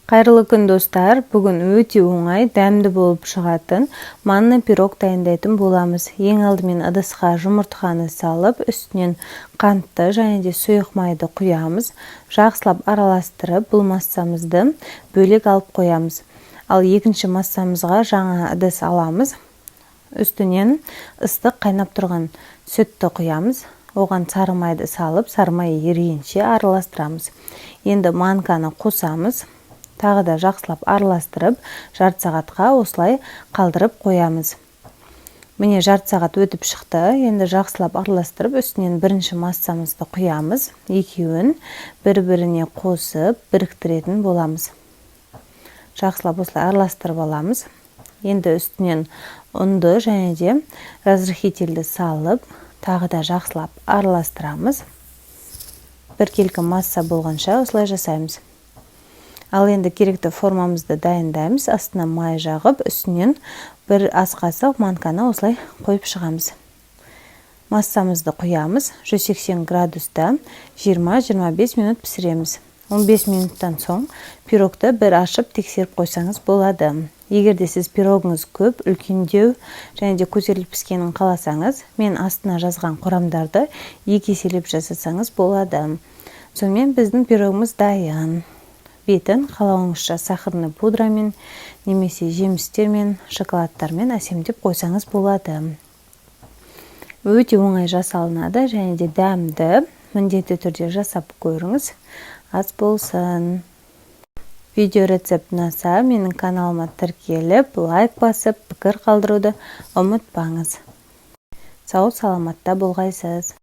Қайырлы күн, достар! Бүгін өте оңай, дәмді болып шығатын манный пирог дайындайтын боламыз. Ең алдымен ыдысқа жұмыртқаны салып, үстінен қантты және де сұйық майды құямыз. Жақсылап араластырып, бұл массамызды бөлек алып қоямыз. Ал екінші массамызға жаңа ыдыс аламыз. Үстінен ыстық қайнап тұрған сүтті құямыз. Оған сары майды салып, сары май ерігенше араластырамыз. Енді манканы қосамыз. Тағы да жақсылап араластырып, жарты сағатқа осылай қалдырып қоямыз. Міне, жарты сағат өтіп шықты. Енді жақсылап араластырып, үстінен бірінші массамызды құямыз. Екеуін бір біріне қосып, біріктіретін боламыз. Жақсылап осылай араластырып аламыз. Енді үстінен ұнды және де разрыхлительді салып, тағы да жақсылап араластырамыз. Біркелкі масса болғанша осылай жасаймыз. Ал енді керекті формамызды дайындаймыз. Астына май жағып, үстінен бір ас қасық манканы осылай қойып шығамыз. Массамызды құямыз. 180 градуста 20-25 минут пісіреміз. 15 минуттан соң пирогты бір ашып, тексеріп қойсаңыз болады. Егер де сіз пирогыңыз көп, үлкендеу және де көтеріліп піскенін қаласаңыз, мен астына жазған құрамдарды 2 еселеп жасасаңыз болады. Сонымен, біздің пирогымыз дайын. Бетін қалауыңызша сахарный пудрамен немесе жемістермен, шоколадтармен әсемдеп қойсаңыз болады. Өте оңай жасалынады және де дәмді. Міндетті түрде жасап көріңіз. Ас болсын! Видео рецепт ұнаса, менің каналыма тіркеліп, лайк басып, пікір қалдыруды ұмытпаңыз. Сау саламатта болғайсыз!